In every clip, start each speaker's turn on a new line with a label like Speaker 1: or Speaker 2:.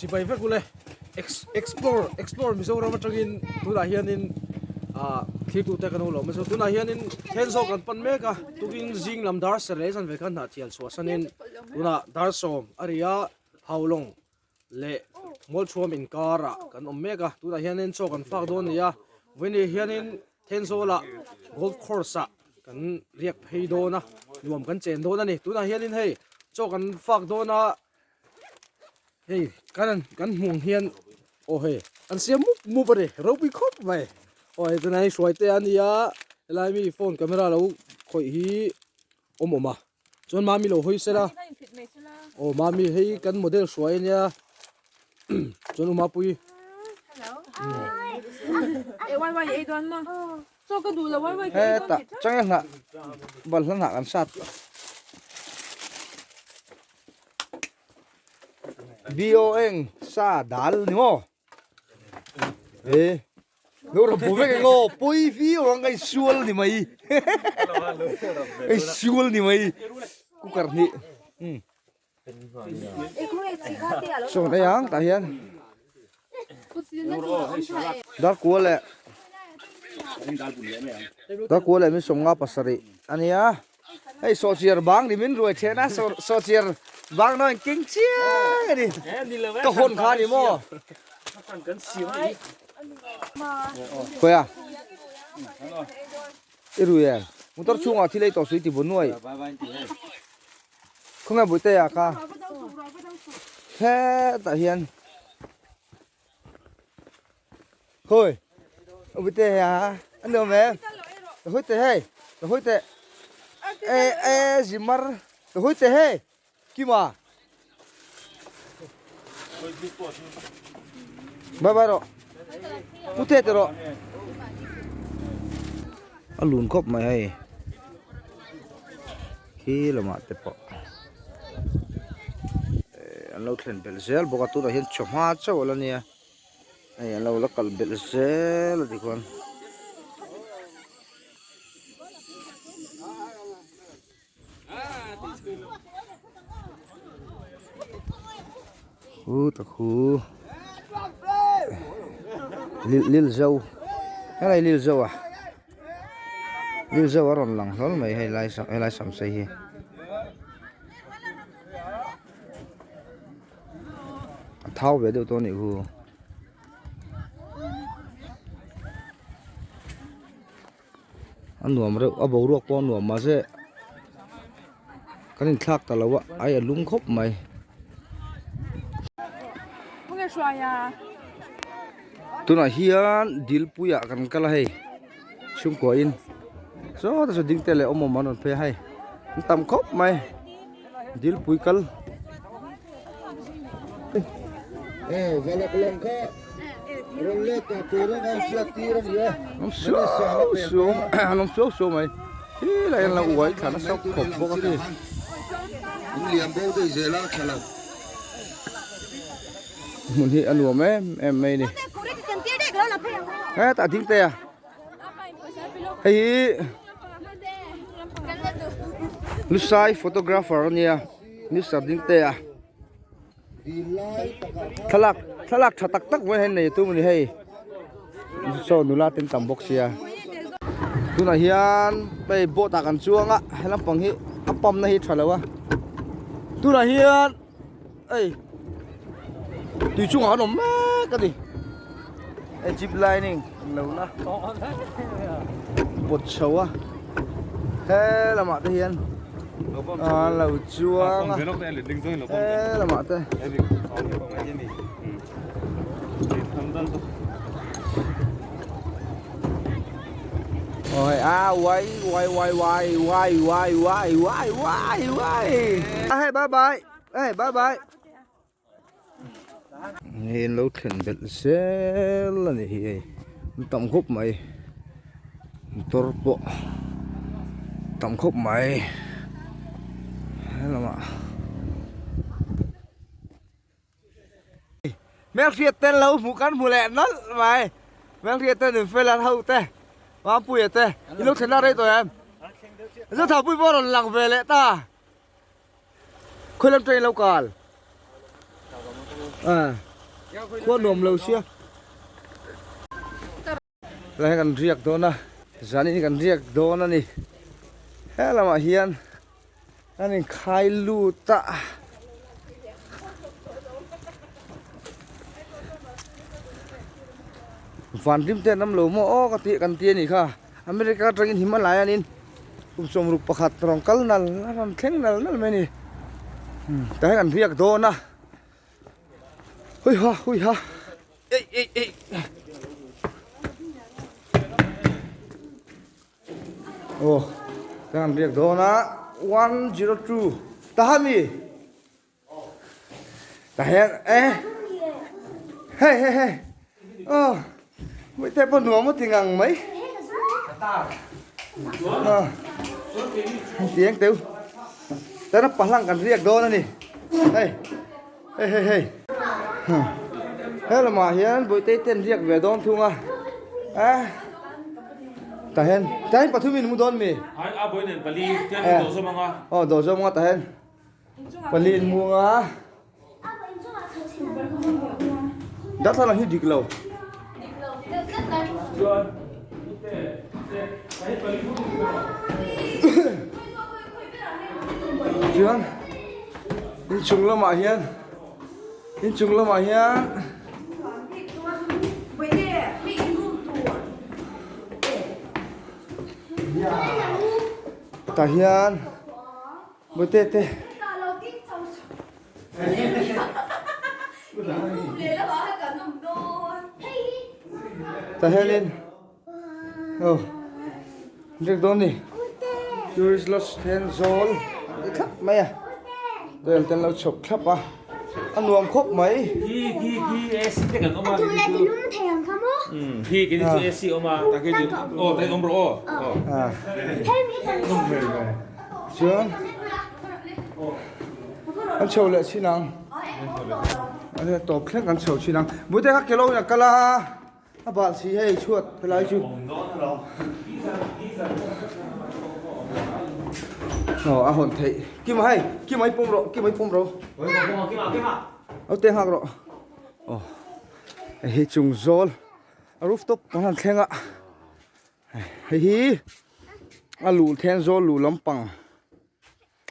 Speaker 1: Chibai vek ule Explore Explore Mizoram atangin tunah hianin ah thlir te kan awm lo mai chu tunah hianin Thenzawl kan pan mek a tukin zing lam dar sareh zan ve khan hnah thial chhuah sanin tunah dar sawm a ri a Haulawng leh Mualchhuam inkarah kan awm mek a tunah hianin chaw kan fak dawn a ni a vawiin hianin Thenzawl ah golf course ah kan riak phei dawn a nuam kan chen dawn a ni tunah hianin hei chaw kan fak dawn a hei kan kan hmuh ang hian aw hei an siam mup mup a ni ropui khawp mai aw hei tunah hian hruai te a nia helai mi phone camera lo khawih hi awm awm a chuan mami lo hawi sela aw mami hei kan model hruai a nia chuan u mapui
Speaker 2: Hetah changel hnah balhla hnah kan sat bio eng sa dal ni maw e lo ra bu vek eng aw pawi viau ang ka insual ni mai ka insual ni mai cooker hnih umm Sawn ei ang tah hian dar kua leh dar kua leh min sawmnga pasarih a nia hei sawhchiar bang ni min ruai then a sawhchiar bang nawn keng chiang a ni ka hawn kha a ni maw khawi a i rui em motor chhungah thil ei tawh suih ti bu nuai. Khawnge Buitea kha hetah hian khawi Buitea a nuam em ka hawi teh hei ka hawi teh e e zimar ka hawi teh hei Kima bye bye rawh pu te te rawh a lun khawp mai hei khi lamah te pawh eh an lo thlen belh zel bawk a tunah hian chawhma chauh a la nia hei an lo la kal belh zel a tikhuan. Khu tak khu lil lil zo helai lil zo a lil zo a rawn lang hlawl mai hei lai helai sam sei hi. A thau ve deuh tawh a nih hu. A nuam reuh a boruak pawh a nuam mahse kan inthlak ta lo a ai a lum khawp mai. Tunah hian dilpui ah kan kal a hei chhungkua in saw te saw ding te leh awm awm an rawn phei a hei an tam khawp mai dilpui kal. An awm suau suau mai helai an lo uai thla nasa khawp bawk a khi. Hmun hi a nuam em em mai a ni hetah ding te a hei hi Lusai photographer a nia Mister Dingtea. Thlalak thlalak tha tak tak mai hian nei tum a ni hei saw nula ten tam bawk sia tunah hian hei boat ah kan chuang a he lampang hi a pump na hi tha lo a tunah hian hei tui chungah an awm mek a ni hei jeep lining an lo la pawt chho a he lamah te hian. A lo chuang a he lamah te aw hei a uai uai uai uai uai uai uai uai uai uai a hei bye bye hei bye bye hei an lo thlen belh zel a ni hi hei an tam khawp mai motor pawh tam khawp mai helamah hmelhriat te lo hmuh kan hmu leh nawlh mai hmelhriat te nunfel an ho te Mampuia te i lo thlen na rei tawh em Zothapui pawh a rawn lang ve leh ta. Khawi lam train lo kal. Khua nuam lo sia. Helai hian kan riak dawn a, zanin hi kan riak dawn a ni. He lamah hian an inkhai lut a. Van rim te an awm lo maw aw ka tih kan ti a nih kha. America atangin Himalaya in kum 61 rawn kal nal a rawn thleng nal nal mai a ni. Tah hian kan riak dawn a. Hui ha hui ha ei ei ei aw tah hian kan riak dawn a 102 tah a mi. Tah hian e hei hei hei aw mite pawh nuam a ti ngang mai aw tiang teu tana pahlang kan riak dawn a ni hei hei hei hei he lamah hian bawihte ten riak ve dawn thung a a tah hian tah hian pathum in mu dawn mi aw dawh zawm anga tah hian. Pali in muang a. Darthlalang hi dik lo. Chuan inchung lamah hian inchung lamah hian tah hian. Bute te. Tah hianin aw drek dawn ni tourist lodge Thenzawl an ti thlap mai a duel te an lo chhawp thlap a a nuam khawp mai. Chuan an chho leh chin ang a tawp thleng an chho chin ang bute kha kelo in a kal a a bal si hei chhuat helai chu aw a hawn theih kima hei kima i pawm rawh kima i pawm rawh aw te nghak rawh aw hei hi chung zawl a rooftop kan han thleng a. Hei hi a luh then zawl luh lampang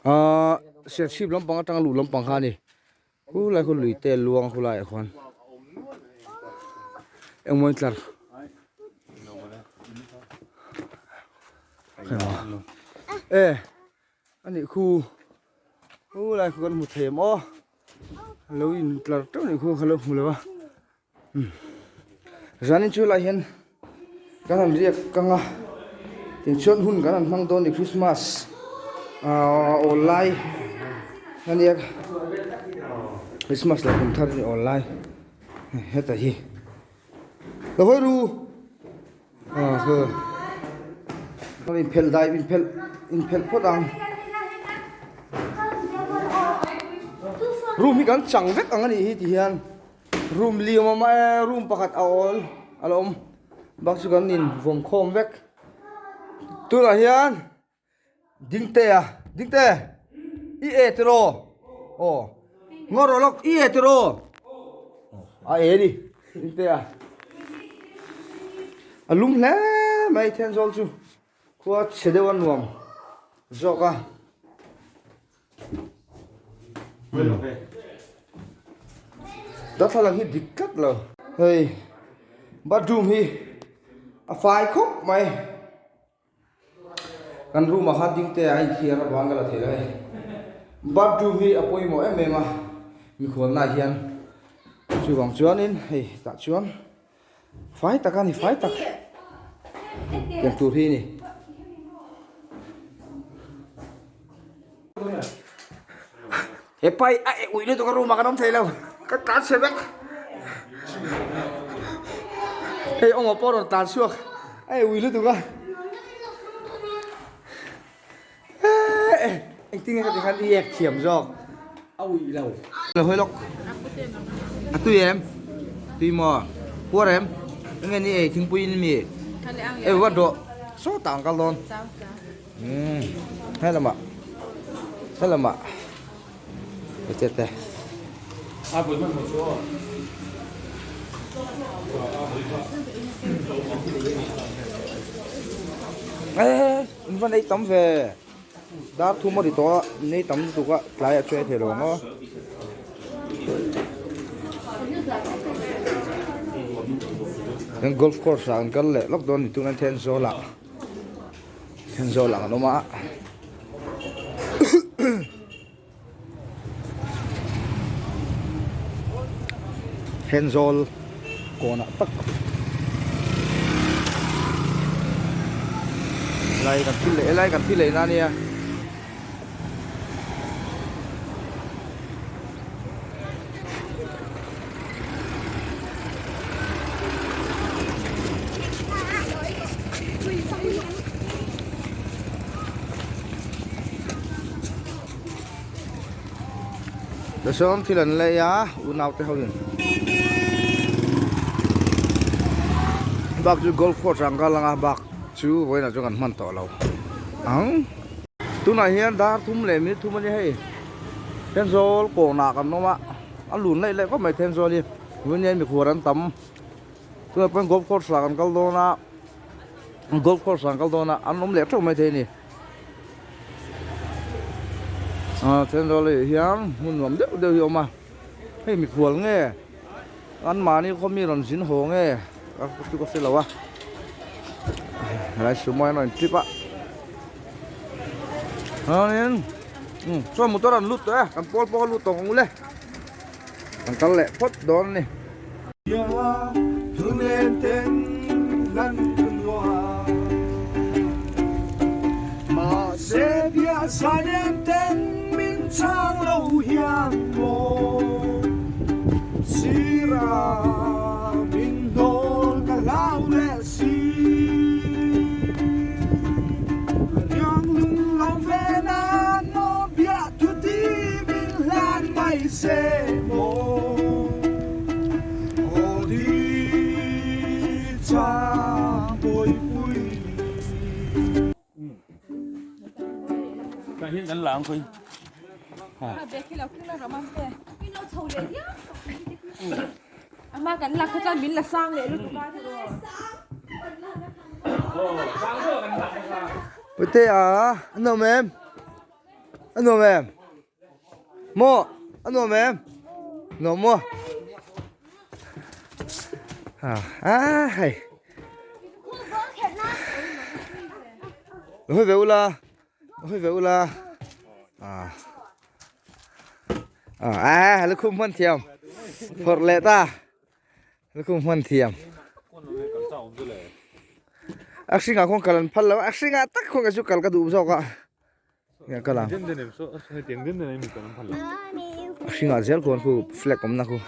Speaker 2: ahh serchhip lampang atanga luh lampang kha a ni khulai khu lui te luang khulai ah khuan engmaw tlar e a nih khu khulai khu kan hmu thei em aw lo in tlar teuh a nih khu ka lo hmu lo a. Zanin chu helaiah hian kan han riak kang a tichuan hun kan han hmang dawn a ni Christmas ahh awl lai a nia Christmas leh kum thar ni awl lai heta hi lo hawi ru ah khaw inphelh dai inphelh inphelh phawt ang room hi kan chang vek ang a nih hi ti hian. Room li awm awm a e room pakhat a awl a la awm bak chu kan in vawm khawm vek tunah hian dingte a dingte i e tiraw aw ngaw rawh lawk i e tiraw a e ni dingte a a lum hle mai Thenzawl chu khua chhe deuh a nuam zawk a. Darthlalang hi dik tlat lo. Hei bathroom hi a fai khawp mai. Kan room ah khan ding te a inthiar avang ka la thei lo hei. Bathroom hi a pawimawh em em a mikhualna ah hian chuvang chuanin hei tah chuan fai tak a ni fai tak tiang tur hi a ni. He pai a eh ui lutuk a room ah kan awm thei lo ka tlan chhe vek hei awng pawh rawn tlan chhuak a eh ui lutuk a engtin nge ka ti khan i ek thiam zawk a ui lo lo hawi lawk a tui em tui maw puar em enge ni ei thingpui in mi ei vat rawh sawtah an kal dawn. Umm helamah helamah hetiat te. Eh, in va nei tam ve. Dar thum a ri tawh a, nei tam lutuk a, tlai ah chuan a thei lo ang aw. Kan golf course ah an kal leh lawk dawn a ni tunah Thenzawl ah Thenzawl ah kan awm a. Thenzawl kawnah tak lai kan thil leh helai kan thil leh na ania. Tichuan thil an lei a unau te ho in bak chu golf course ang kal anga bak chu vawiinah chuan kan hman tawh lo ang tunah hian dar thum leh minute thum a nia hei Thenzawl kawnah kan awm a a lun laih laih khawp mai Thenzawl hi vawiin hian mikhual an tam tunah pawh golf course ah kan kal dawn a golf course ah kan kal dawn a an awm leh theuh maithei a ni. Ah Thenzawl ah hian hmun nuam deuh deuh hi a awm a hei mikhual nge an mahni khaw mi rawn zin haw nge a chu ka hre lo a helai sumo hian a rawn trip a chuanin umm chuan motor an lut tawh e kan pawl pawh a lut tawh ang ule kan kal leh phawt dawn a ni. Puitea a nuam em? A nuam em? Maw a nuam em? Nuam maw? A hei. Hawi ve ula. Hawi ve ula. À. À, lukhum hman thiam. Phawrh leh ta. Lukhum hman thiam. A hringah khuan kal an phal lo a, a hringah tak khuan kei chu kal ka duh zawk a. Nge kal ang. A hringah zel khuan khu flag awmna khu.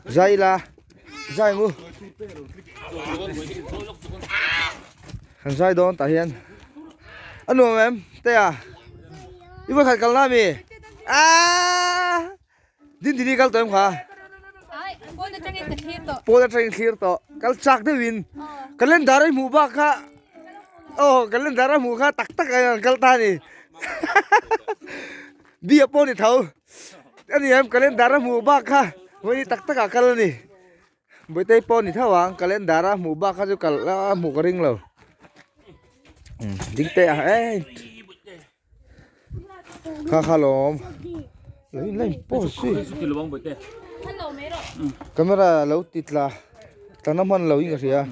Speaker 2: Zai la. Zai ngu. Kan zai dawn tah hian. A nuam em? Te a. I va khat kal na mi? Aaaa. Din dini kal tawh em kha?
Speaker 3: Ai, pawn atangin ka thlir tawh.
Speaker 2: Pawn atangin thlir tawh. Kal chak deuhin. Calendar a hmuh bak kha. Oh, calendar a hmuh kha tak tak a kal ta ni. Bia pawh ni tho. Ani em calendar a hmuh bak kha. Vawi tak tak a kal ani. Bawihtei pawh ni tho ang calendar a hmuh bak kha chu kal a hmuh ka ring lo. Ding te a eh. Kha kha lawm. Lo in line pause si. Camera lo ti tla. Tla na hman lo in ka hria.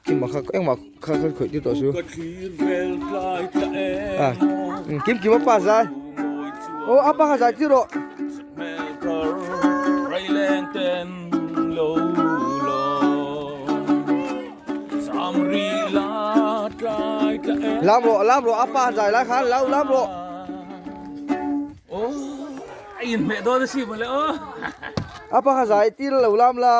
Speaker 2: Kim kha engmah kha kha khawih tir tawh su. Ah, kim kim apa zai. Oh, apa kha zai tir rawh. Lam rawh, lam rawh, apa zai lai khan lo lam rawh. Apa kha zai tir lo lam la.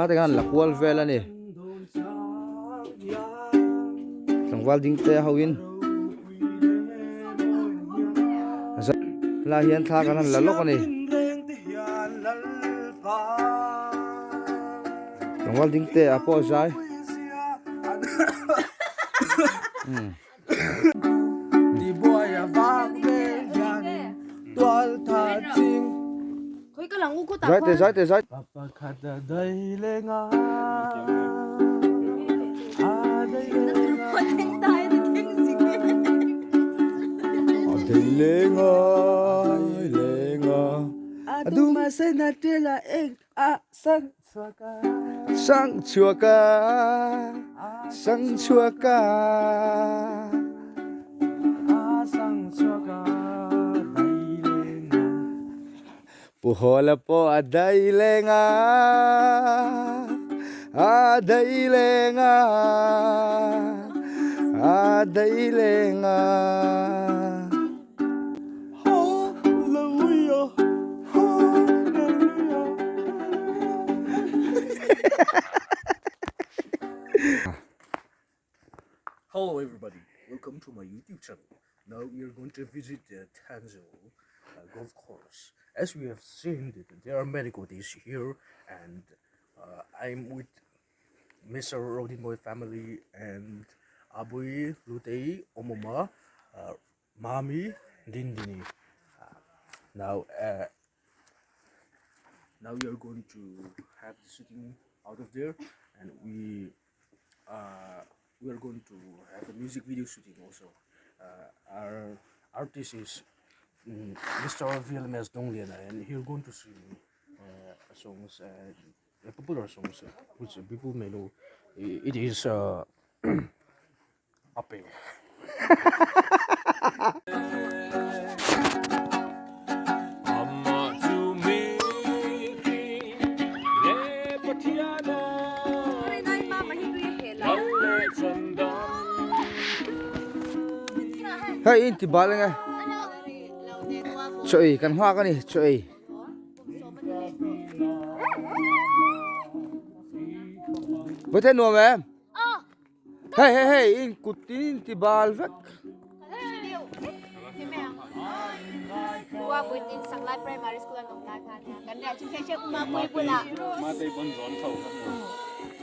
Speaker 2: Thla te khan la kual vel a ni. Tlangval ding te ho in helai hian thla kan han la lawk a ni. Tlangval ding te ah pawh zai. Zai te zai te zai. Sang chhuak a, sang chhuak a. Pu Hawla pawh a dai leng a, a dai leng a, a dai leng a.
Speaker 1: Hallelujah, hallelujah. Hello everybody, welcome to my YouTube channel. Now we are going to visit the Thenzawl uh, golf course. As we have seen, there are many goodies here, and uh, I'm with Mr. Rodinboy family and Abui, Lutei, Omoma, uh, Mami, Dindini. Uh, now, uh, now we are going to have the sitting out of there, and we uh, we are going to have a music video shooting also. Uh, our artist is um, mm, Mr. VLMS Dongliana, and he's going to sing uh, songs, uh, popular songs, uh, which people may know. It is uh, Ape.
Speaker 2: Hei in ti bal nge chaw ei kan nghak a ni chaw ei Vawite nuam em? Hei hei hei in kut tin in ti bal vek.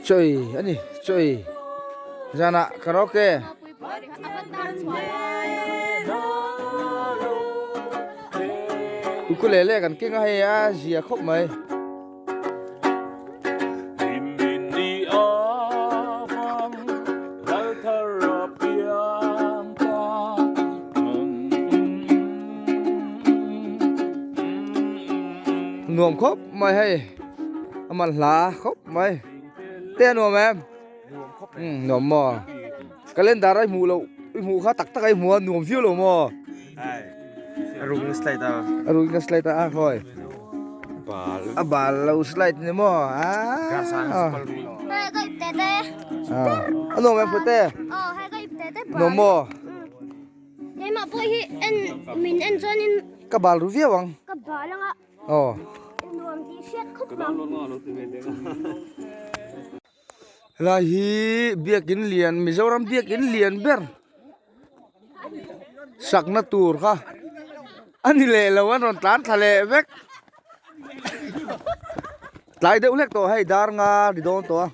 Speaker 2: Chawi ani chawi zanah karaoke. Ukulele kan keng a hei a zia khawp mai. Nuam khawp mai hei a man hla khawp mai te a nuam em nuam maw calendar a i hmuh loh i hmuh kha tak tak a i hmuh a nuam viau lo maw
Speaker 1: a ruk in a slide a
Speaker 2: a ruk in a slide a a khawi
Speaker 1: bal
Speaker 2: a bal lo slide ni maw a a nuam em pute nuam maw
Speaker 4: Keimah pawh hi en min en chuanin
Speaker 2: ka bal ru viau ang
Speaker 4: ka bal anga
Speaker 2: aw
Speaker 4: nuam tih hriat khawp ang.
Speaker 2: Helai hi biakin lian Mizoram biakin lian ber sakna tur kha a ni leh lo an rawn tlan thla leh vek tlai deuh hlek tawh hei dar nga ri dawn tawh a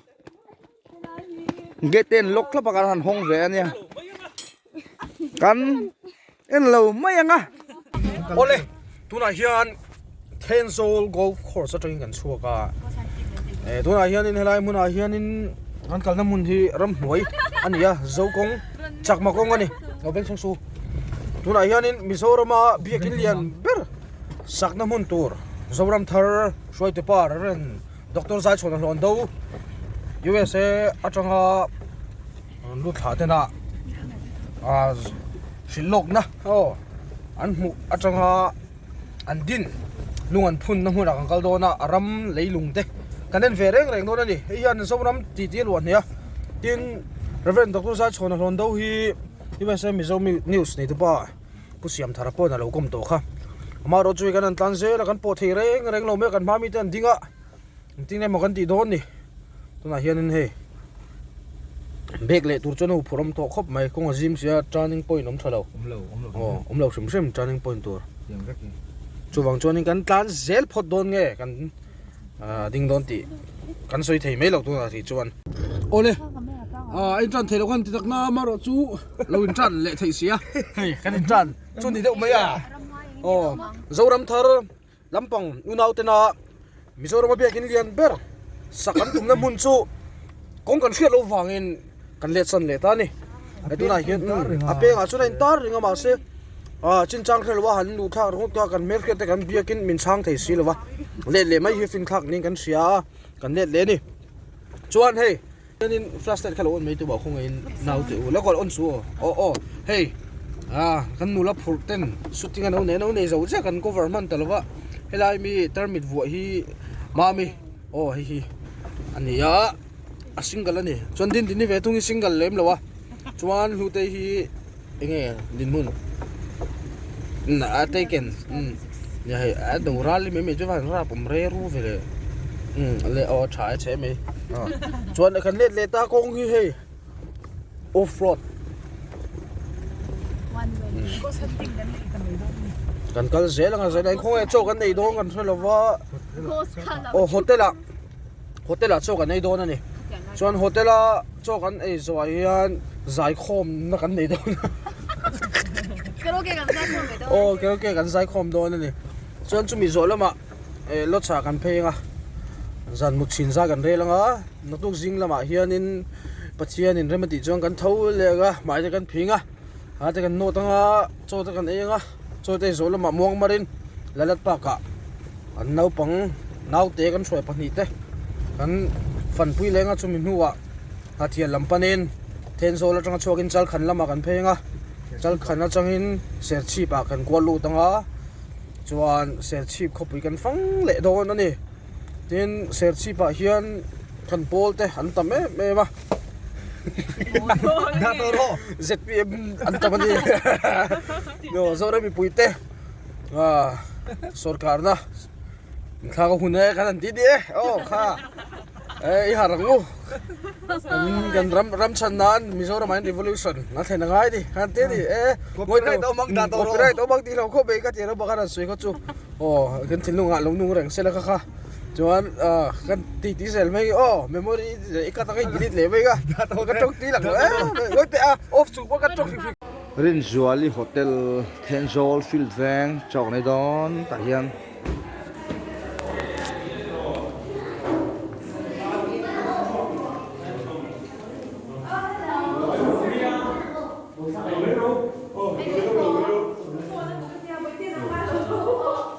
Speaker 2: gate te an lock thlap a kan han hawng ve a nia kan en lo mai ang a.
Speaker 1: Awle tunah hian Thenzawl golf course atangin kan chhuak a eh tunah hianin helai hmunah hianin kan kalna hmun hi ramhnuai a ni a Zokawng Chakma kawng a ni lo beng chhung su tunah hianin Mizorama biakin lian ber sakna hmun tur Zoram thar hruaitu pa Rev Doctor Zaichhuana hlawn do USA atanga rawn lut thla tena ah hrilh lawkna aw an hmuh atanga an din lung an phunna hmunah kan kal dawn a a ram leilung te kan en ve reng reng dawn a ni hei hian Zoram tih tih a luah hnih a tin Rev Doctor Zaichhuana hlawn do hi USA Mizo News nei tupa Pu Siamthara pawhin a lo kawm tawh kha. Amaherawh chu hei kan han tlan zel a, kan pawh thei reng reng lo mai a, kan hma mite an ding a, engtin emaw kan tih dawn ni. Tunah hianin hei bag leh tur chuan a huphurh awm tawh khawp mai kawng a zim sia turning point awm tha lo aw awm lo hrim hrim turning point tur chuvang chuanin kan tlan zel phawt dawn nge kan ah ding dawn tih kan sawi thei mai lo tunah ri chuan awle ah a intan thei lo khan ti tak na amaherawh chu lo intan leh theih sia hei kan intan chu ni deuh mai a aw Zoram thar. Lampang unautena Mizorama biakin lian ber sak an tumna hmun chu kawng kan hriat loh vangin kan let san leh ta a ni. Hei tunah hian a pengah chuan a intar reng a mahse ah chinchang hre lo a han luh thlak ringawt a kan hmelhriat te kan biakin min chhang thei si lo va let leh mai hi finthlak niin kan hria a kan let leh a ni. Chuan hei. Chuanin flash light kha lo on mai tawh a khawngaihin naute u la kawlh on chu aw aw aw hei ah kan nula phurh ten shooting a no nei a no nei zo chiah kan cover hman ta lova helai mi tarmit vuah hi mami aw hei hi a ni a a single a ni chuan din din hi ve thung hi single lem lo a chuan hlute hi enge dinhmun a taken umm nia hei a do ral em em chu van rap awm re ru ve le umm le aw a tha e chhe mai chuan kan let leh ta kawng hi hei off road kan kal zel anga zel a khawnge chaw kan nei dawn kan hre lova aw hotel ah hotel ah chaw kan ei dawn a ni chuan hotel a chaw kan ei zawh ah hian zaikhawm na kan nei dawn a
Speaker 3: karaoke kan zaikhawm ve dawn
Speaker 1: aw karaoke kan zaikhawm dawn a ni chuan chumi zawh lamah eh lodge ah kan phei anga zan mut chhin zai kan rel anga naktuk zing lamah hianin Pathianin rem a tih chuan kan tho leh anga hmai te kan phing a ha te kan nawt anga chaw te kan ei anga chaw te ei zawh lamah muang marin Lalat Park ah an naupang naute kan hruai pahnih te kan fanpui leng a chumi hnuah Hnahthial lam panin Thenzawl atanga chhuakin Chalkhan lamah kan phei ang a Chalkhan atangin Serchhip ah kan kual lut ang a chuan Serchhip khawpui kan fang leh dawn a ni tin Serchhip ah hian kan pawl te an tam em em a zpm an tam a ni Zoram mipui te. Ah, sorkar na thla ka hun e kan han ti ni e aw kha e i har ang u kan kan ram ram chhan nan Mizoram ah hian revolution a thlen a ngai ni kan ti ni e
Speaker 2: Copyright awm ang dah tawh rawh.
Speaker 1: Copyright awm ang tih lo khawp mai ka ti ram bak a rawn sawi kha chu aw kan thinlung ah lo nung reng se la kha kha chuan ah kan ti ti zel mai aw memory i cut ang i delete leh mai ka ka tawng tui lang lo e ngawi teh a off chung pawh ka tawng hrim hrim.
Speaker 2: Rinzuali Hotel Thenzawl Field veng chawk nei dawn tah hian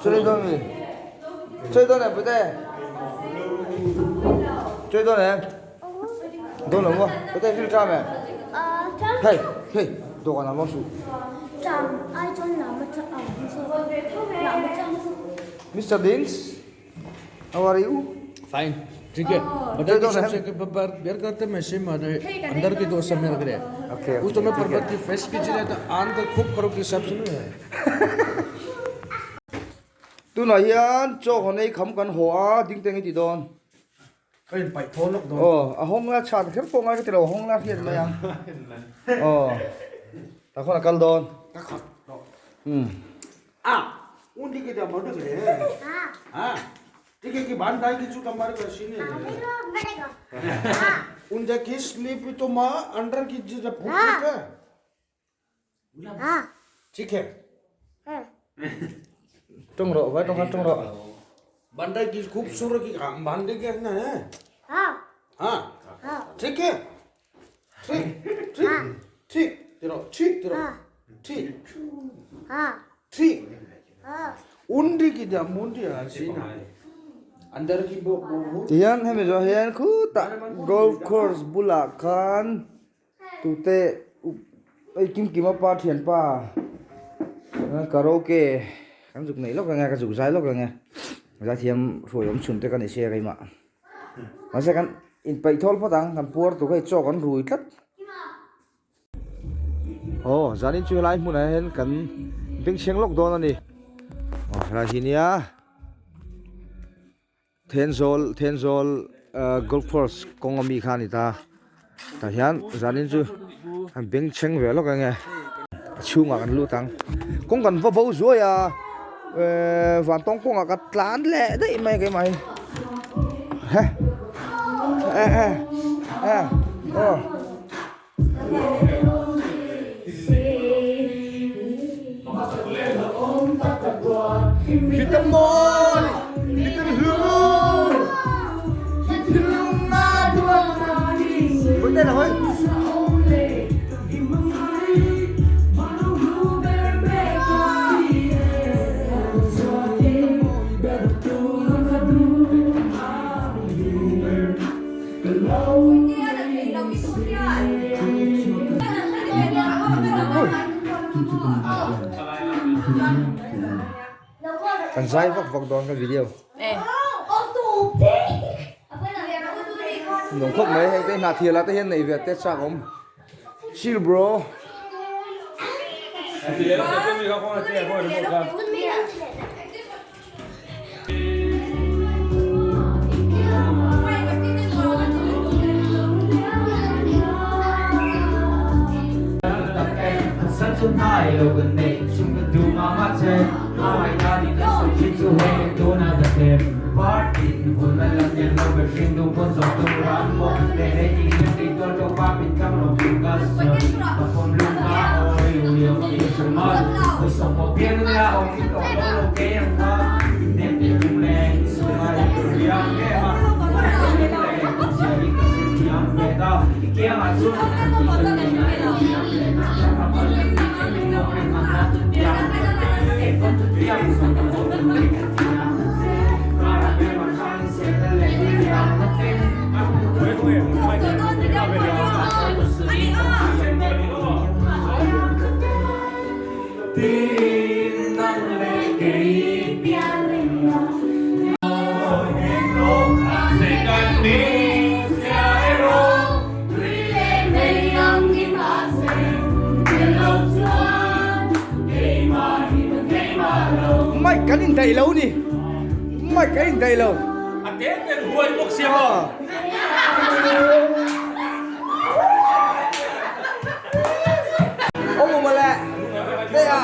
Speaker 2: Chơi dawn mi Chơi dawn em Bute Chơi dawn em Dawn lo maw Bute thil ṭam em Hei hei dawhkan ah maw suh Mister Dins how are you
Speaker 1: Fine ठीक है
Speaker 2: Chơi dawn em
Speaker 1: अंदर की दो सब मेरे करे
Speaker 2: Okay,
Speaker 1: उस तो मैं पर्वत की फेस की चीज है तो आन का खूब करो की सब सुनो है
Speaker 2: Tunah hian chaw haw nei kham kan haw a ding teng i ti dawn.
Speaker 1: Ka in paih thawn lawk dawn.
Speaker 2: Aw, a hawng la chhan kher pawh ngai ka ti lo, a hawng la hriat mai ang. Aw, tah khawn a kal dawn.
Speaker 1: Ka khat tawh.
Speaker 2: Umm.
Speaker 1: A, undi ki da madu re. Ha, tike ki ban dai ki chu kamar ka sini. Unda ki sleep to ma under ki ji da phut ka. Thik hai.
Speaker 2: Tawng rawh, vai tawng khan tawng rawh.
Speaker 1: Bandai ki खूबसूरत की बांधे के ना है हाँ ठीक है ठीक ठीक ठीक तेरा ठीक तेरा ठीक ठीक उंडी की दा मुंडी आ सीना अंदर की बो बो
Speaker 2: Tihian hemi zawh hian khutah golf course bulah khan tute Hei Kimkima pa thianpa karaoke kan zuk neih lawk reng a ka zuk zai lawk reng a zaithiam hruai awm chhun te ka ni sia keimah mahse kan inpeih thawl phawt ang kan puar tur hei chaw kan rui tlat aw zanin chu helai hmunah hian kan bengchheng lawk dawn a ni aw helai hi nia Thenzawl Thenzawl. Golf course kawng ami kha a ni ta tah hian zanin chu an bengchheng ve lawk enge a chhungah kan lut ang kawng kan va bo zuai a ehh vantawng kawngah ka tlan leh daih mai keimah hi he eh eh eh aw. Kan zai vak vak dawn ka video. Nung khawp mai heng te hna thial ah te hian nei ve te chak awm. Chill bro. Mic kan indaih lo ni mic kan indaih lo.
Speaker 5: A te ten huai bawk sia maw.
Speaker 2: Awm awm le te a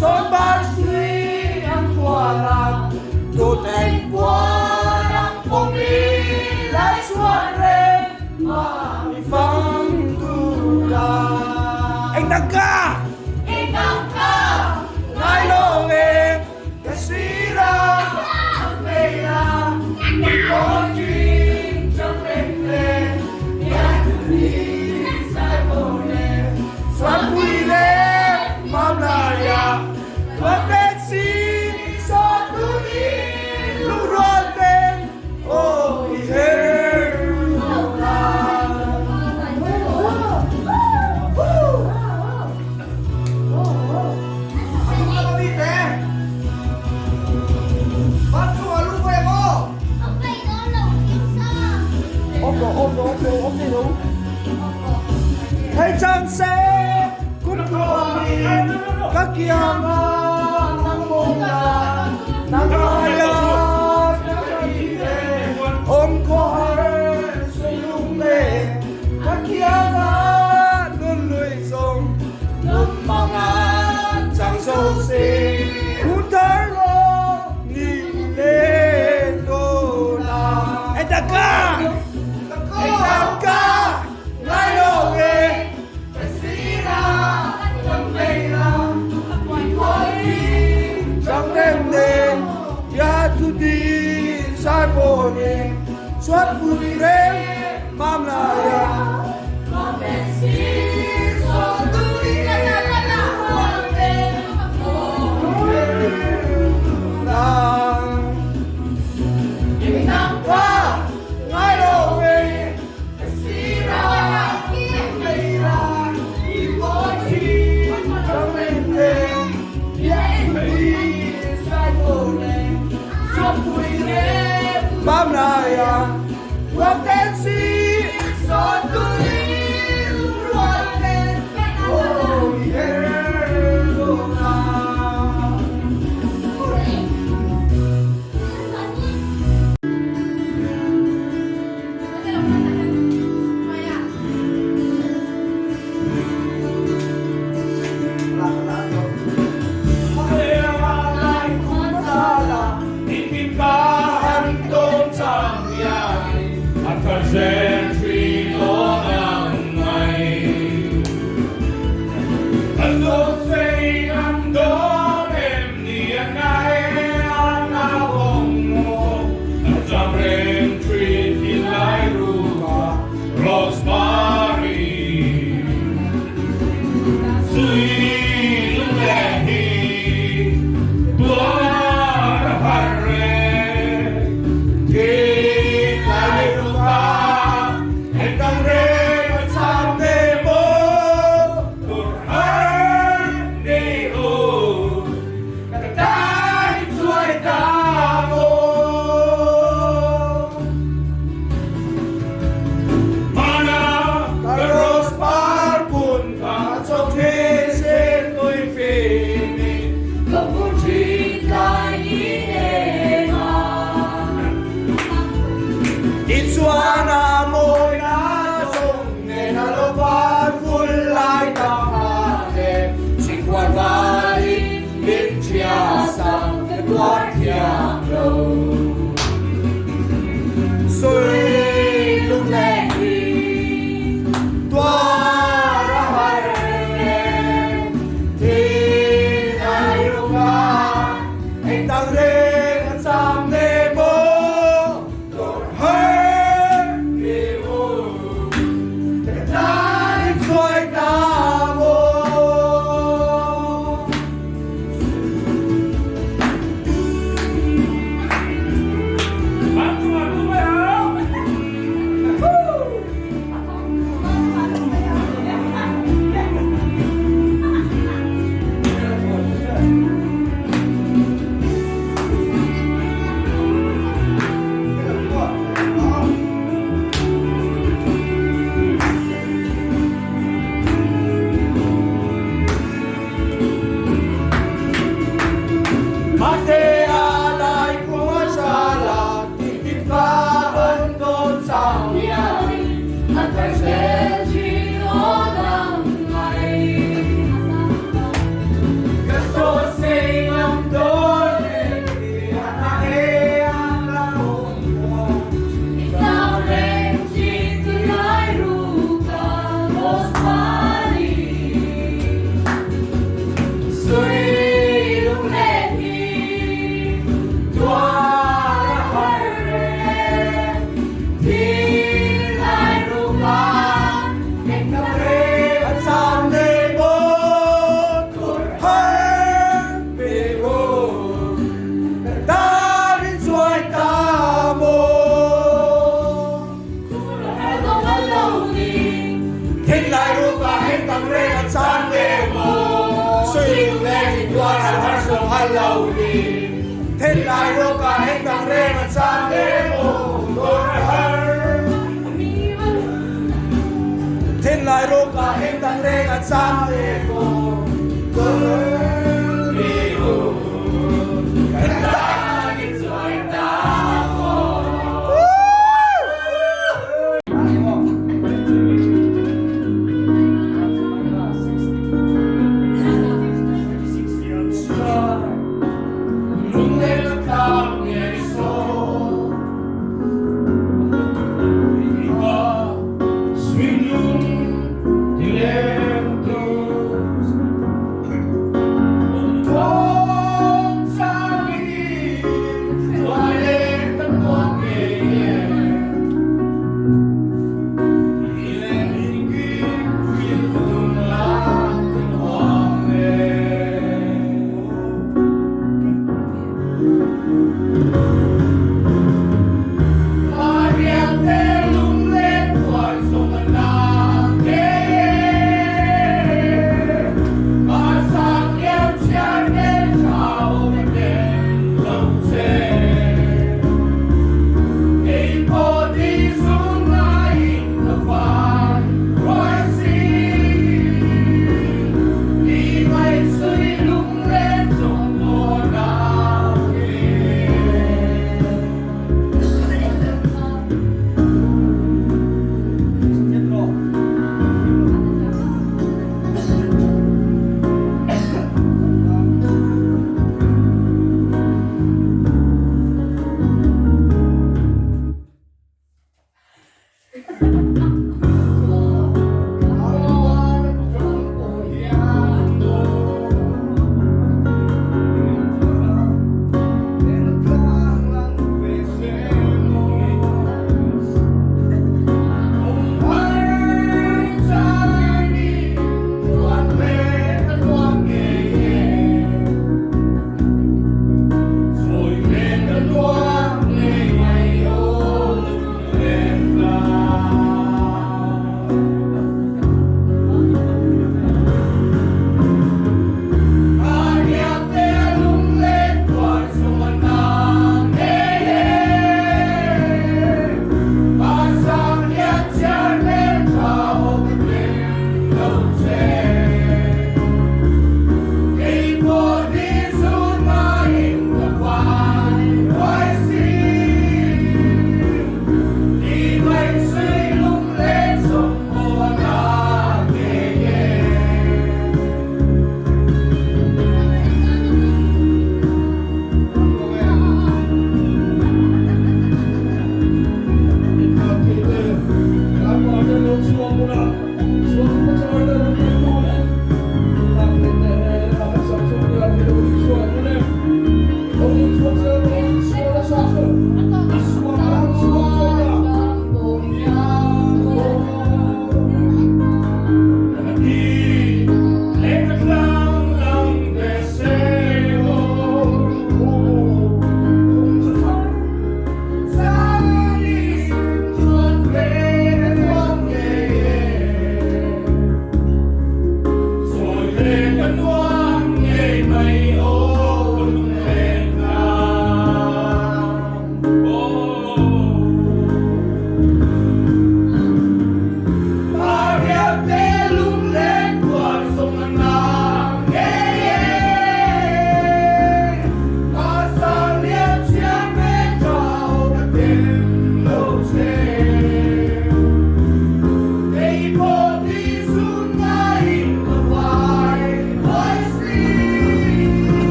Speaker 6: Chawn bar sui ang kuala, tu teng qua.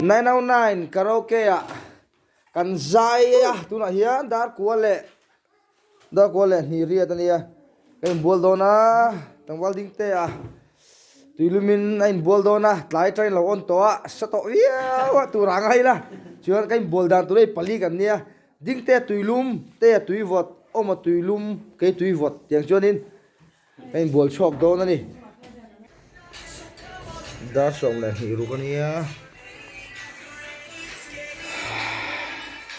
Speaker 2: 909 karaoke ah kan zai a tunah hian dar kua leh dar kua leh hnih riat a nia ka inbual dawn a tlangval ding te a tuilumin a inbual dawn a tlai atangin lo on tawh a sa tawh viau a tur ah ngai ila chuan ka inbual dan tur hei pali kan nia ding te a tuilum te a tuivawt awm a tuilum kei tuivawt tiang chuanin Ka inbual chhuak dawn a ni. Dar 12 ruk a nia.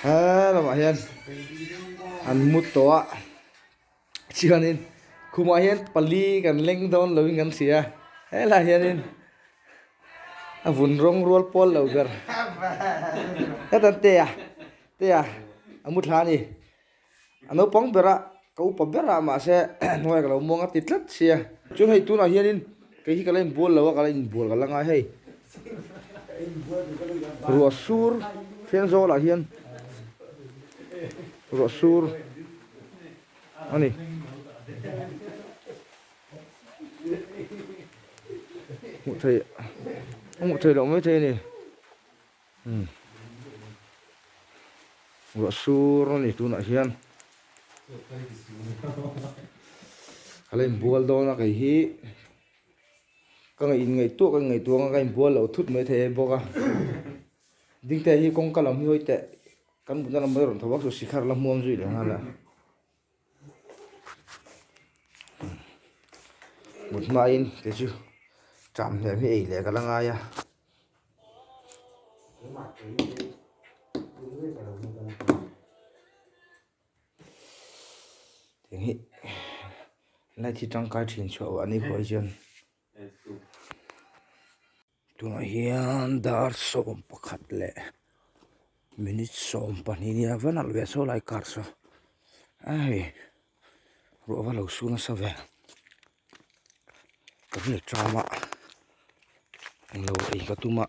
Speaker 2: He lamah hian an mu tawh a. Chuanin khumah hian pali kan leng dawn lovin kan hria a. Helaiah hianin a vun rawng rual pawl lo ber. Heta an tea tea a mu thla a ni. A naupang ber a, ka upa ber a mahse hnuaiah ka lo muang a ti tlat sia. Chuan hei tunah hianin kei hi ka la inbual lo a, ka la inbual ka la ngai hei. Ruah sur then zawlah hian ruah sur a ni. Hmuh theih a hmuh theih loh maithei a ni. Umm ruah sur a ni tunah hian ka la inbual dawn a kei hi ka ngaih inngaihtuah ka inngaihtuah anga ka inbual loh thut mai thei bawk a dingte hi kawngka lam hi hawi teh kan mutna lam hi a rawn tho vak chu sikhar la hmuam zui leh nghal a. Mut hmain kei chu ṭam hnem hi ei leh ka la ngai a. Tiang hi light hi tangkai thin chhuah a ni khuai chuan. Tunah hian dar 11 leh minute 12 nia va nalh ve saw lai car saw a hei ruah va lo su nasa ve ka vel tram a englo ei ka tum a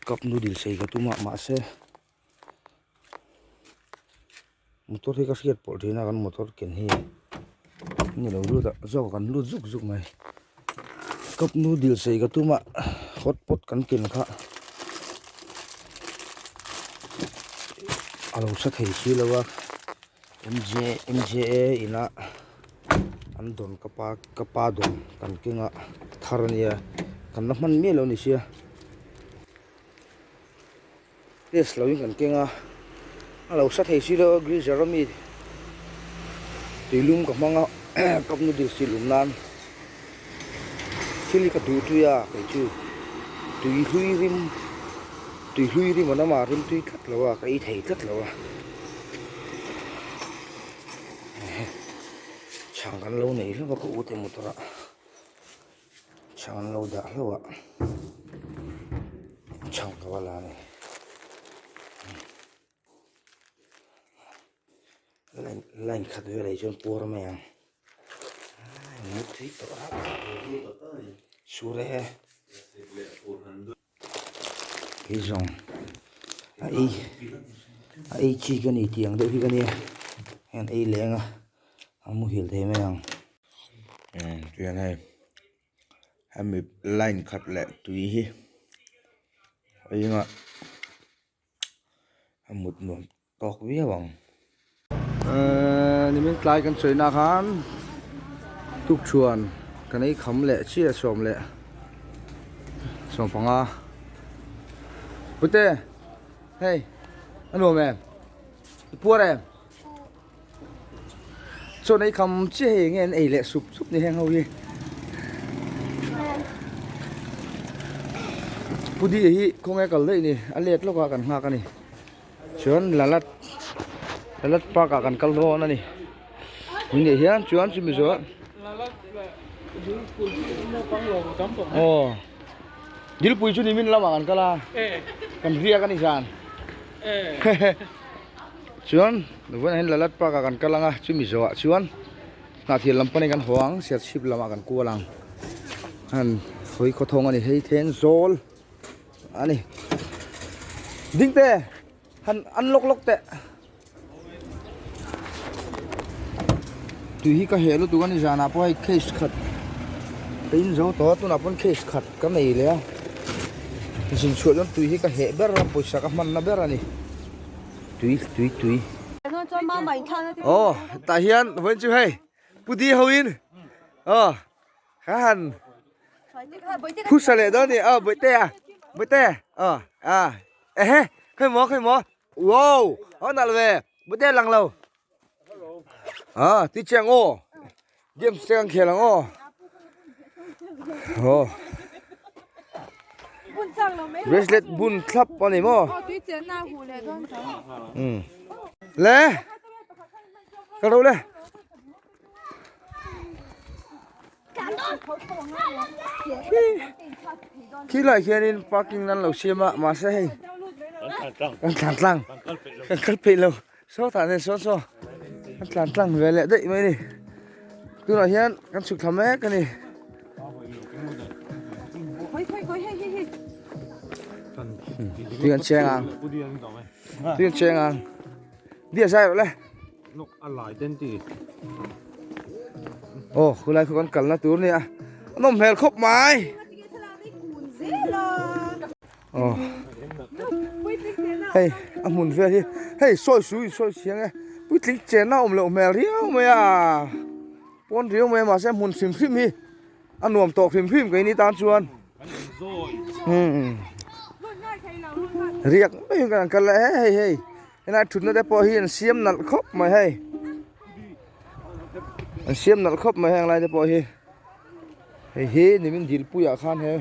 Speaker 2: cup noodles ei ka tum a mahse motor hi ka hriat pawlh thin a kan motor ken hi ni lo lut a zawk kan lut zuk zuk mai cup noodles ei ka tum a hot pot kan ken kha a lo sa thei si lo a M J M J A ina an dawn ka pa ka pa dawn kan keng a thar a nia kan la hman miah lo a ni sia. Test lo in kan keng a a lo sa thei si lo geyser a mi tuilum ka hmang a cup noodles hi lum nan thil hi ka duh tui a kei chu tui hlui rim tui hlui rim an awm a rim tui tlat lo a ka ei thei tlat lo a chhang kan lo nei hlauh a ka u te motor ah. Chhang an lo dah hlauh a chhang ka va la a ni line line khat velah hi chuan puar mai ang mut tui tawh a sur e hei zawng a ei a ei chi ka ni tih ang deuh hi ka nia hei an ei leng a a muhil thei mai ang. Tihian hei hemi line khat leh tui hi a inga a mut nuam tawk viau ang. Ehh nimin tlai kan sawi na khan tukṭhuan kan ei kham leh chiah 15 pute hei a nuam em i puar em. Chuan ei kham chiah hei enge an ei leh sup sup ni heng ho hi. Pudi hi khawnge kal daih ni a let lawk a kan nghak a ni. Chuan Lalat Lalat park ah kan kal dawn a ni. Hmun ah hian chuan chumi zawh aw Dilpui chu nimin lamah kan kal a kan riak a ni zan. Chuan vawiinah hian Lalat park ah kan kal ang a chumi zawhah chuan hnahthir lam panin kan haw ang Serchhip lamah kan kual ang han hawi khawthawng a ni hei then zawl a ni ding te han an lawk lawk teh tui hi ka heh lutuk a ni zanah pawh hei case khat ka in zo tawh a tunah pawn case khat ka nei leh a. Zin chhuah dawn tui hi ka heh ber a pawisa ka hmanna ber a ni tui tui tui. Aw tah hian vawiin chu hei pudi ho in aw ka han phusa leh dawn a ni aw bawihte a bawihte aw a ehe khawi maw khawi maw wow a nalh ve bawihte a lang lo. Ah, ti chiang aw. Games te kan khel ang aw. Oh. Bracelet bun thlap ani maw? Um. Le. Ka ro le. Khi lai hianin parking nan lo siam a mahse hei kan tlan tlang kan kal peih lo saw tah nen sawn saw kan tlan tlang ve leh daih mai a ni tunah hian kan chhuk thla mek a ni. Tui an cheng ang tui an cheng ang dia zai rawh le. Aw khulai khu kan kalna tur nia a nawm hmel khawp mai aw hei a hmun vel hi hei sawi su in sawi chiang e puitling chenna awm loh hmel riau mai a pawn riau mai a mahse hmun hrim hrim hi A nuam tawh hrim hrim keini tan chuan riak mai hian kan kal a hei hei hei helai thutna te pawh hi an siam nalh khawp mai hei an siam nalh khawp mai heng lai te pawh hi hei hi nimin dilpui ah khan he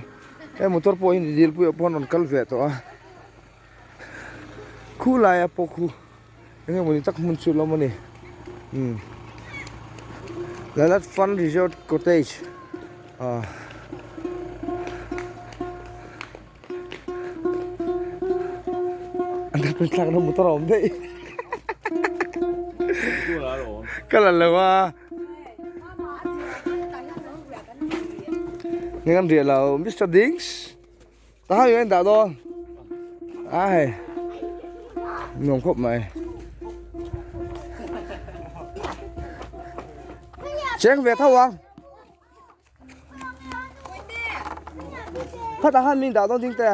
Speaker 2: he motor pawh hi dilpui ah pawh an rawn kal ve tawh a khulai a pawh khu. Eng emawni tak hmun chu lawm a ni umm Lalat fun resort cottage ah an hmun thlak na motor a awm daih ka la lo a nge kan riah lo Mister Dings. Ta hai en dah dawn. A hei. Nuam khawp mai. Cheng ve tho ang. Khat ah han min dah dawn ding te.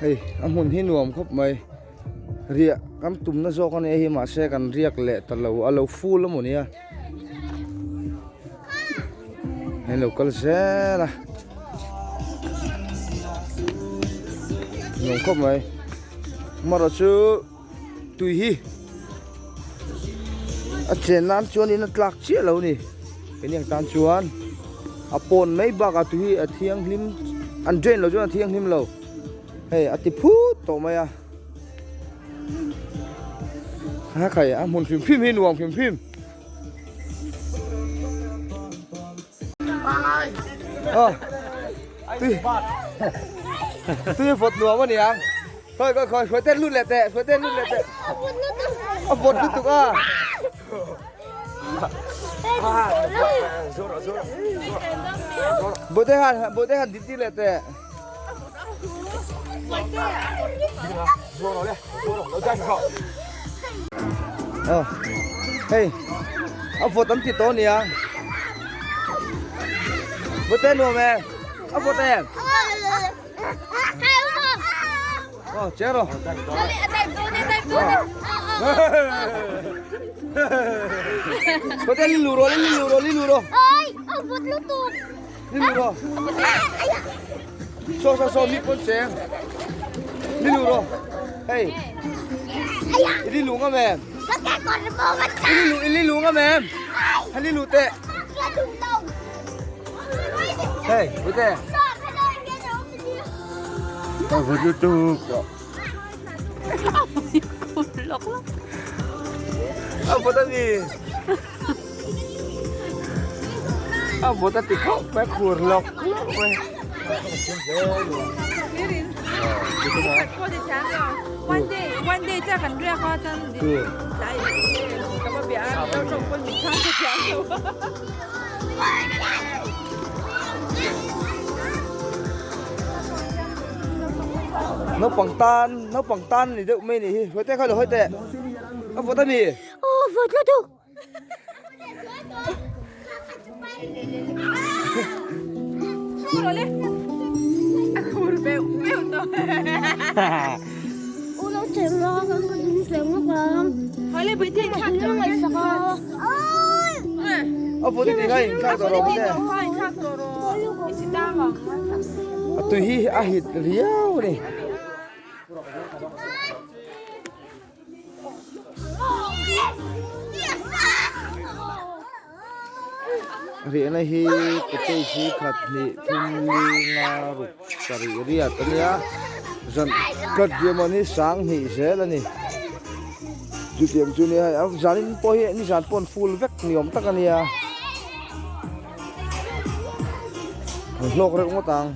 Speaker 2: Hei a hmun hi nuam khawp mai. Riah kan tumna zawk a nia hi mahse kan riak leh ta lo a lo full emaw nia. Hei lo kal zel a nuam khawp mai amaherawh chu tui hi a chen nan chuanin a tlak chiah lo a ni keini ang tan chuan a pawn mai bakah tui hi a thianghlim an drain loh chuan a thianghlim lo hei a ti phut tawh mai a. A khai a hmun hrim hrim hi nuam hrim hrim. Ờ. Tui. Tui vọt nuam a niang. Khoi khoi khoi khoi tên lut leh teh, khoi tên lut leh teh. A vawt lutuk a. Bố tên han, bố tên han dit đi leh teh. Ờ hei a vawt an ti tawh ania vawt e nuam e a vawt em ờ che rồi có tên lù rồi lù rồi lù rồi Ni lu rawh. Saw saw saw mi pawn cheng. Ni lu rawh. Hei. I li lu ngam em? I li lu i li lu ngam em? Hei li lu teh. Hei, bute. Tao vượt YouTube. A vawt a ni. A vawt a ti khawp mai khur lawk lawk mai.
Speaker 3: One day, one day cha kan riak a tan dai ka ba bia lo tong pon min chang cha thiam lo.
Speaker 2: Naupang tan naupang tan ni deuh mai ni hi hawi teh kha lo hawi teh a vawt a mi.
Speaker 4: Aw vawt lutuk.
Speaker 2: A vawt i ti ngai inthlak tawh rawh mawle. A tui hi a hit riau a ni. Riahna hi cottage hi khat hnih thum li nga ruk sarih riat a nia zan khat riahman hi sang hnih zel a ni chutiang chu nia hei a zanin pawh hi nizan pawh an full vek ni awm tak a nia an hlawk reuh ngawt ang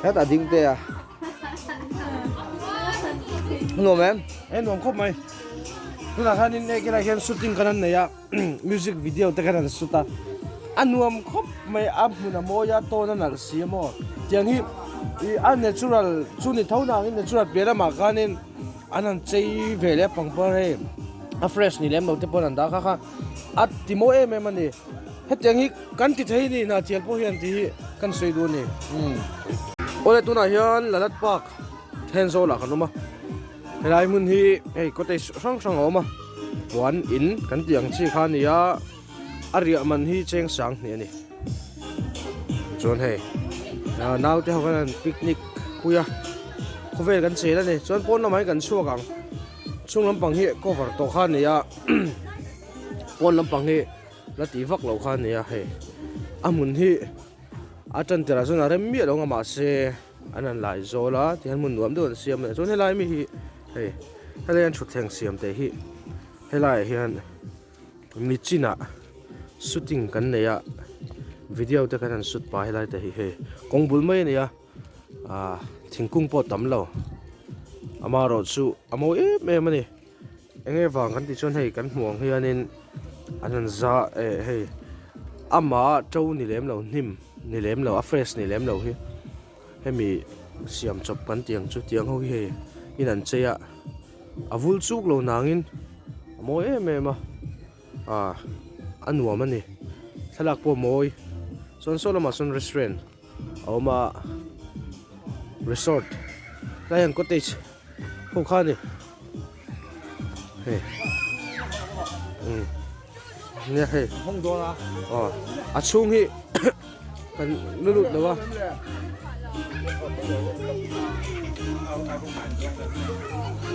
Speaker 2: hetah ding te a. Nuam em?
Speaker 1: E nuam khawp mai. Tunah khanin e kelai hian shooting kan han nei a, music video te khan an shoot a. A nuam khawp mai a hmun a mawi a tawn a nalh si a maw. Tiang hi ih a natural chu ni tho nangin natural piah lamah khanin an han chei ve leh a pangpar hei a fresh ni lem lo te pawn an dah kha kha a ti mawi em em a ni. Hetiang hi kan ti thei ni hna thial pawh hian tih hi kan sawi duh a ni. Awle tunah hian Lalat Park Thenzawl ah kan awm a, helai hmun hi hei cottage hrang hrang a awm a, puan in kan tih ang chi kha a ni a, a riah man hi cheng sang hnih a ni. Chuan hei naute ho khan an picnic pui a, khawvel kan chel a ni, chuan pawn lamah hian kan chhuak ang, chhung lampang hi cover tawh kha a ni a. Pawn lampang hi la tih vak loh kha a ni a hei a hmun hi a tan tirah chuan a rem miah lo ang a mahse an han lai zawl a tihian hmun nuam deuh an siam a ni chuan helai mi hi hei helai an thutthleng siam te hi helaiah hian mi chinah shooting kan nei a video te kan han shoot pah helai te hi hei kawng bul mai a ni a. Ahh thingkung pawh tam lo amaherawh chu a mawi em em a ni eng nge vang kan tih chuan hei kan hmuh ang hianin an han za eh hei amah to ni lem lo hnim ni lem lo a fresh ni lem lo hi hemi siam chawp kan tih ang chu tiang ho hi hei in an chei a a vul chuk lo nangin a mawi em em a. Ah a nuam a ni thlalak pawh a mawi chuan saw lamah sawn restaurant a awm a resort tlai hian cottage ho kha a ni hei umm nia hei aw a chhung hi kan la lut lo a.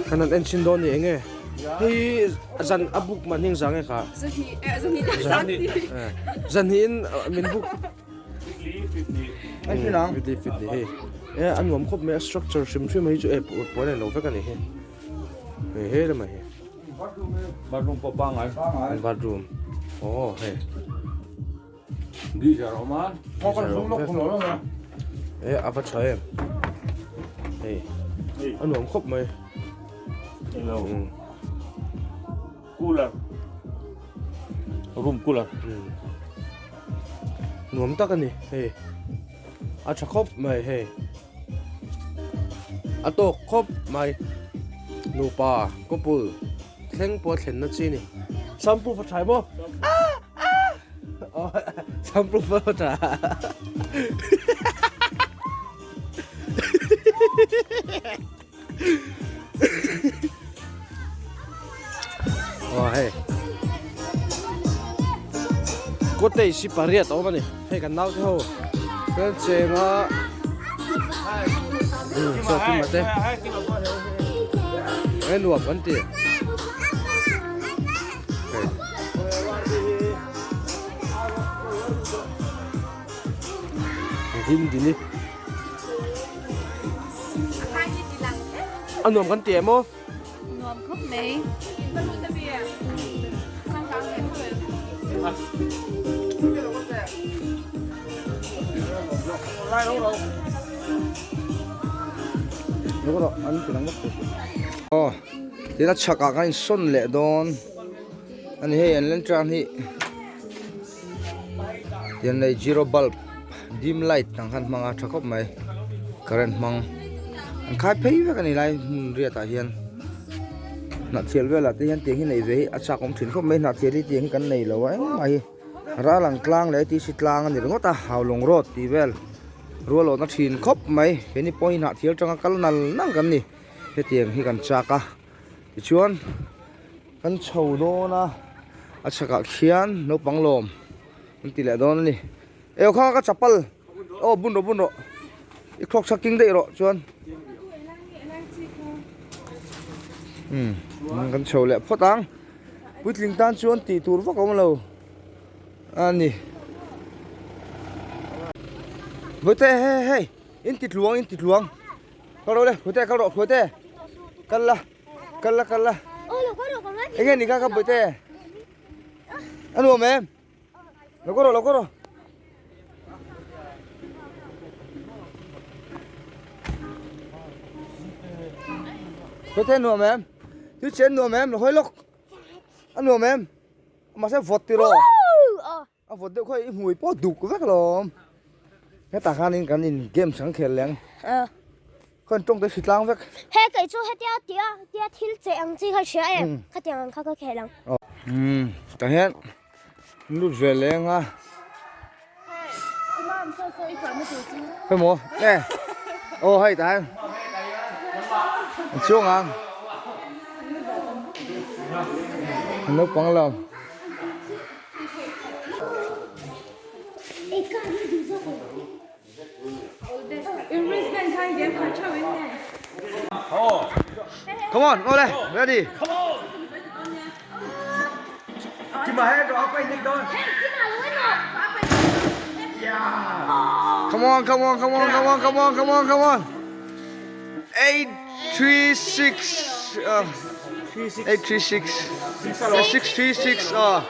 Speaker 1: Kan han en chhin dawn ni eng nge hei zan a book man hi engzah nge kha zanhnih in min book fifty fifty hei e a nuam khawp mai a structure hrim hrim hi chu e puan a inlo vek a ni hi hei he lamah hi
Speaker 5: bathroom pawh pangngai
Speaker 1: bathroom aw hei.
Speaker 5: Geyser a awm a.
Speaker 1: E a va tha em. Hei. A nuam khawp mai.
Speaker 5: Hello. Cooler. Room cooler.
Speaker 1: Nuam tak a ni. Hei. A tha khawp mai hei. A tawk khawp mai. Nupa couple thleng pawh a thlenna chi a ni. Shampoo va tha maw? Shampoo va tha. Aw hei. Cottage hi pariat a awm a ni. Hei kan naute ho kan cheng a. Chaw kim ate. Hei nuam kan ti. Din din i. A nuam kan ti em aw?
Speaker 3: Nuam khawp mai.
Speaker 2: Aw tin a chhakah khan insawn leh dawn a ni hei an lantern hi tian lei zero bulb dim light ang khan hmang a tha khawp mai current hmang an khai phei vek a ni lai hmun riat ah hian hnah thial velah te hian tiang hi neih ve hi a chak awm thin khawp mai hnah thial hi tiang hi kan nei lo a engmah hi. Ralang tlang leh ATC tlang a ni ringawt a Haulawng road tih vel rualawhna thin khawp mai keini pawh hi hnahthial tanga kal nal nal kan ni hetiang hi kan chak a tichuan kan chho dawn a a chhakah khian naupang lawm an ti leh dawn a ni eo kha ka chapal aw bun rawh bun rawh i khawk chak king daih rawh chuan umm kan chho leh phawt ang puitling tan chuan tih tur vak a awm lo a ni Bawihte hei hei in ti tluang in ti tluang kal rawh le Bawihte kal rawh Bawihte kal la kal la kal la enge ni kha kha Bawihte a nuam em lo kawr rawh lo kawr rawh Bawihte nuam em thil chen nuam em lo hawi lawk a nuam em mahse vawt tiraw a vawt deuh kha i hmui pawh duk vek alawm hetah khanin kan in games kan khel leh ang khawn tawng te hri tlang vek
Speaker 4: he kei chu hetia tia tia thil che ang chi kha hria em khatiang ang kha ka khel ang
Speaker 2: umm tah hian lut ve leh ang a hemaw e aw hei tah hian an chuang ang an naupang lo. Come on, ngồi đây, ready.
Speaker 5: Come on.
Speaker 2: Come on, come on, come on, come on, come on, come on, come on. 8, 3, 6, uh, 8, 3, 6, 6, 3, 6, uh.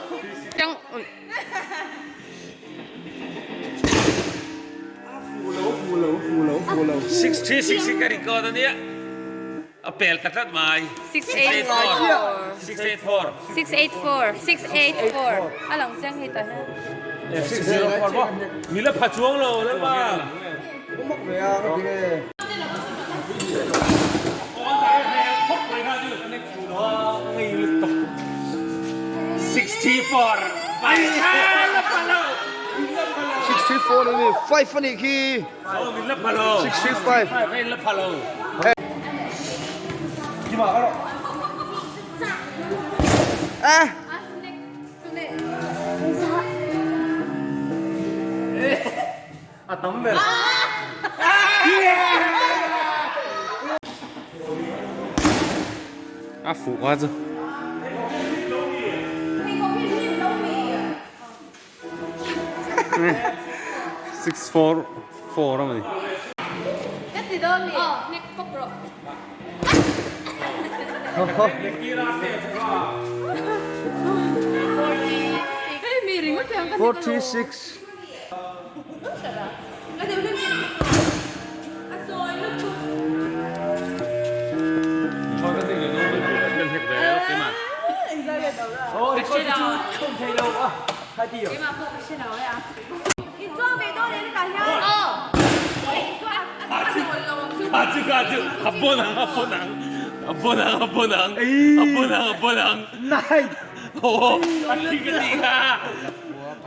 Speaker 5: 636 hi ka record a nia a pel ta tlat mai
Speaker 3: 684
Speaker 5: 684
Speaker 3: 684 684 a lang chiang hei tah hian
Speaker 5: 604 maw mi la pha chuang lo lalpa
Speaker 2: 64 ni 5 ani khi 65 eh
Speaker 1: A tam ber.
Speaker 5: A fuh kha chu. 644 a ni.
Speaker 2: 46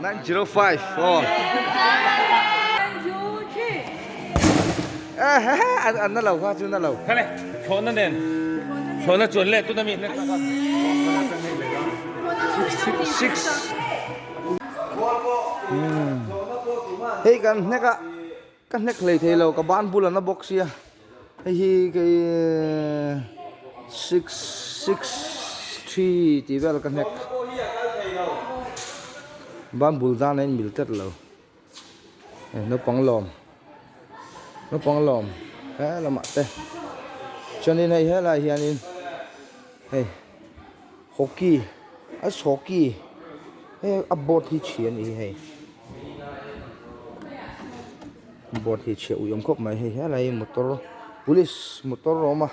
Speaker 2: 905 aw an na lo kha chu na lo
Speaker 5: khale thlawhna nen thlawhna chuan leh tuna mi
Speaker 2: 6 hei kan hnek a ka hnek hlei thei lo ka ban bul an a bawk sia hei hi kei 663 tih vel ka hnek ban bul dan a inmil tlat lo hei naupang lawm naupang lawm he lamah te chuanin hei helaiah hianin hei hockey ice hockey hei a board hi chhia a ni hi hei. Board hi chhiah ui awm khawp mai hei helai hi motor police motor a awm a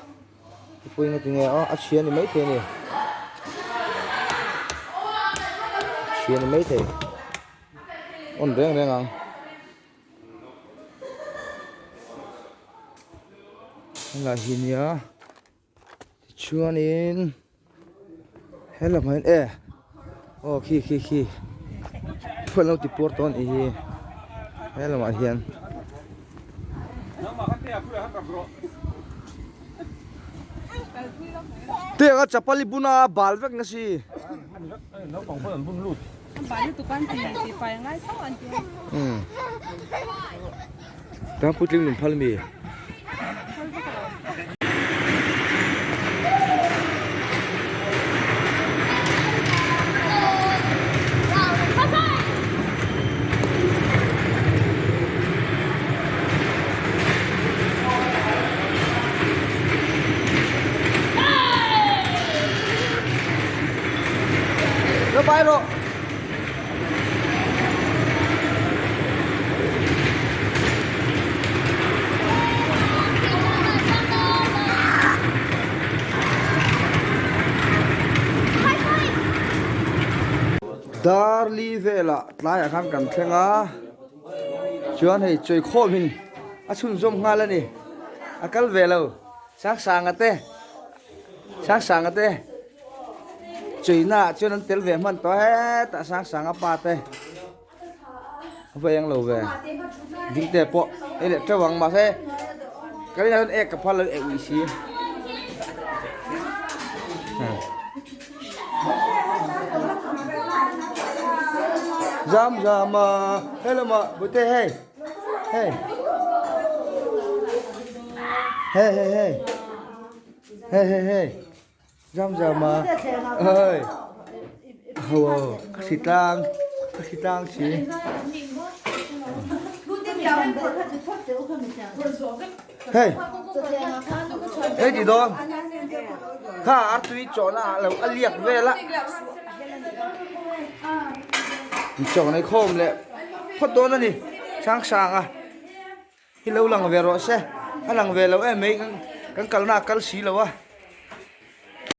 Speaker 2: mipui nga tinge aw a chhia ni maithei a ni chhia ni maithei on reng reng ang helai hi nia Tichuanin he lamah hian e aw khi khi khi. an lo ti puar tawh a nih hi he lamah hian. Tiang a chapal i bun a bal vek na si. Tang puitling nun phal mi. Nó bay rồi. Darli velah tlaiah khan kan thleng a chuan hei chawikhawm in a chhunzawm nghal a ni a kal ve lo Sangsanga te Sangsanga te Chuina ah chuan an tel ve hman tawh hetah Sangsanga pa te a va eng lo ve ding te pawh ei leh teuh ang mahse ka rinah chuan ek ka phal lo eh ui si zam zam a helama bute hei hei hei hei hei hei hei hei Zam zam a oi ho a hri tlang a hri tlang si hei hei ti dawn kha a tui chawhna ah lo a liak vel a chaw nei khawm leh phawt dawn a ni sang sang a hi lo lang ve rawh se a lang ve lo em mai kan kalna a kal si lo a.